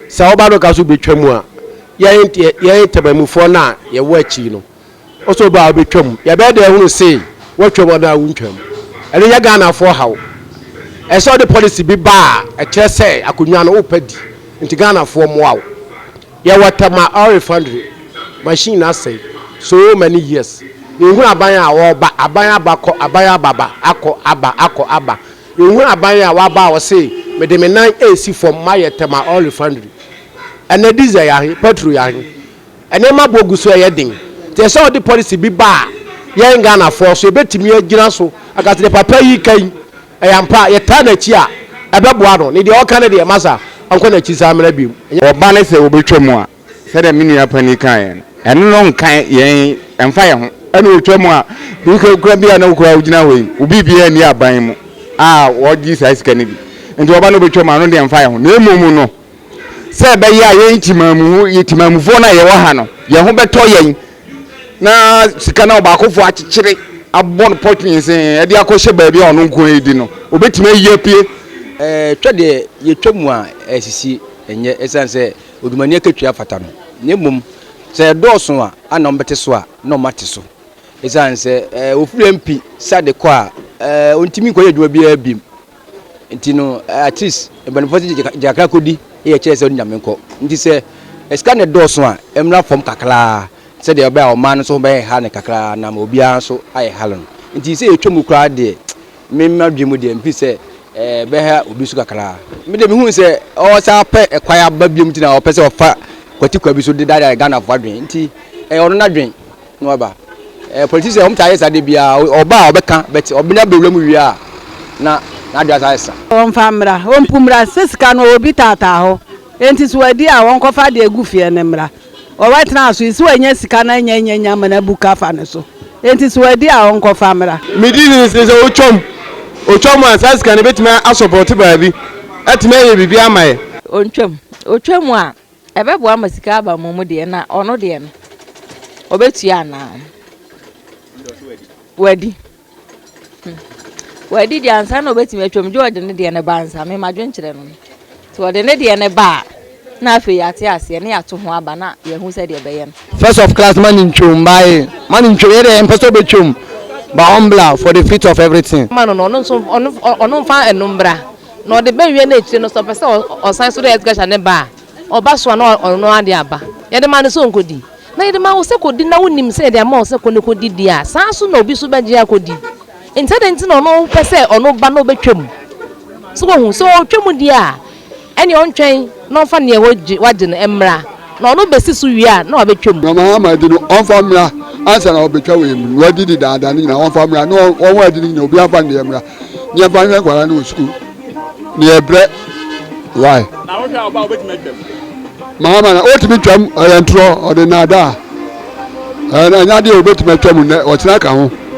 Sɛ woba no ka so wobɛtwa mu a, yɛn yɛn tɛmamufoɔ no a yɛwɔ akyi no, wo sɛ woba a wobɛtwa mu. Yɛbɛyɛ dɛ ahunu se woatwa mu anaa wontwa mu. Ɛno nyɛ Ghanafoɔ haw. Ɛsɛ sɛ wode policy bi ba a ɛkyerɛ sɛ akonnwa no wopɛ di nti Ghanafoɔ mmoa wo. Yɛwɔ Tema oil refinery, machine no asɛe so many years. Yɛnhunu aban a ɔreba, aban aba kɔ, aban aba ba, akɔ aba, akɔ aba. Yɛnhunu aban a waba a ɔse mede me nan resi fam mayɛ Tema oil refinery. Ɛnnɛ diesel yɛ ahe, petrol yɛ ahe? Nneɛma boɔ gu so ɛyɛ den. Nti ɛsɛ sɛ ɔde policy bi ba a yɛn Ghanafoɔ nso yɛbɛtumi agyina so aka sɛ deɛ papa yi reka yi ɛyɛ ampa, yɛtaa n'akyi a ɛbɛboa no. Ne deɛ ɔreka no deɛ masa ɔnkɔ n'akyi nsan mmra bio. Wɔba no sɛ wɔbɛtwa mu a, sɛdeɛ me nua panin kaeɛ no, ɛno no nka yɛn, ɛmfa yɛn ho. Ɛna wɔtwa mu a, bi kura bi a na wokura wogyina hɔ yi, wo biribiara nni aban mu a wɔgye saa sika no bi. Nti wɔba no wɔbɛtwa mu a, ɛno deɛ ɛmfa yɛn ho. Na mmom no, sɛ ɛbɛyɛ a yɛn Timamu, Timamufoɔ no a yɛwɔ ha no, yɛn ho bɛtɔ yɛn na sika no a ɔbaakofoɔ akyekyere abɔ no pɔtwensee de akɔhyɛ baabi a ɔno nko ara di no, ɔbɛtumi ayi apue. Twa deɛ yɛtwa mu a ɛsisi ɛnyɛ ɛsiane sɛ odwumani akatua fata no na mmom sɛ ɛdɔɔso a ana wɔbɛte so a na wɔate so ɛsiane sɛ wɔfiri MP sade kɔ a ɔntumi nkɔyɛ adwuma biara biem Nti no at least mpanimfoɔ sɛ gye kakra kɔdi yɛ kyerɛ sɛ ɔde nyame nkɔ. Nti sɛ sika no dɔɔso a ɛmmra fam kakraa sɛdeɛ ɛbɛyɛ a ɔman no nso ho bɛyɛ ha no kakraa na ama obiara nso ayɛ ha no. Nti sɛ yɛtwa mu koraa deɛ me m'adwene mu deɛ mfiri sɛ ɛbɛha obi so kakraa. Me deɛ mehunu sɛ ɔsan pɛ ɛkwan aba biom nti na ɔpɛ sɛ ɔfa kwati kwa bi so de daadaa Ghanafoɔ adwene nti ɛyɛ ɔno n'adwene. Na waba. Eh, politician wɔn taa yɛ saa de biara ɔba a ɔbɛka but ɔbɛnya bɛwura mu wie a na n'adwene asa ayɛ sa. Wɔmfa mmra, wɔmpu mmra, sɛ sika no obi taataa hɔ, enti sɛ wadi a wɔnkɔfa deɛ egu fie no mmra. Wɔbɛtena so yi, sɛ wanya sika no anya anya anya ama no abu ka afa ne so, enti sɛ wadi a wɔnkɔfa mmra. Me di ne sɛ otwam, otwam a saa sika no ebetumi asɔpɔte baabi, atumi ayɛ biribi ama yɛ. Ontwam, otwam a Ɛbɛboa ma sika aba mo mu deɛ na ɔno deɛ no ɔbɛtua anaa? Wadi. Hmm. Wadi deɛ ansa na ɔbɛtumi atwam gye ɔde ne deɛ no ba ansa me madwenkyerɛ no. Nti ɔde ne deɛ no ba a na afei yɛate aseɛ ne yɛato ho aba na yɛahu sɛdeɛ ɛbɛyɛ no. First of class ma ne ntwom bae ma ne ntwom yɛ deɛ yɛmpɛ sɛ ɔbɛtwam but ɔmbla for the fit of everything. Ma no no ɔno nso ɔno ɔno mfa ɛno mbra na ɔde bɛ wie no akyire no sɛ ɔpɛ sɛ ɔsan so de exgratial ne ba a Ɔba so a na ɔno ara de aba. Yɛde ma no sɛ ɔnkɔdi. Na yɛde ma wo sɛ kɔdi na wonim sɛ yɛde ama wo sɛ kɔ na kɔdi deɛ a, saa ara nso na obi nso bɛgye akɔdi. Enti adɛn nti na ɔno pɛ sɛ ɔno ba na ɔbɛtwam? So woahu? Sɛ ɔretwam deɛ a, ɛnneɛ ɔntwɛn na ɔmfa deɛ wagye wagye no mmra, na ɔno bɛsi so wie a, na wabɛtwam. Na Mahama adi no ɔmfa mmra ansa na ɔbɛtwa wei mu no wadi dedaada no nyinaa ɔmfa mmra na wɔn adi no nyinaa obiara mfa ne deɛ mmra ne yɛmfa nhwɛ nkwadaa no wɔ sukuu ne yɛbrɛ why. Na wohwɛ a ɔba a obetumi atwam. Mahama na otumi twam ɔyɛ ntorɔ ɔde naadaa ɛnyɛ adeɛ a obetumi atwam nnɛ ɔkyena ka ho.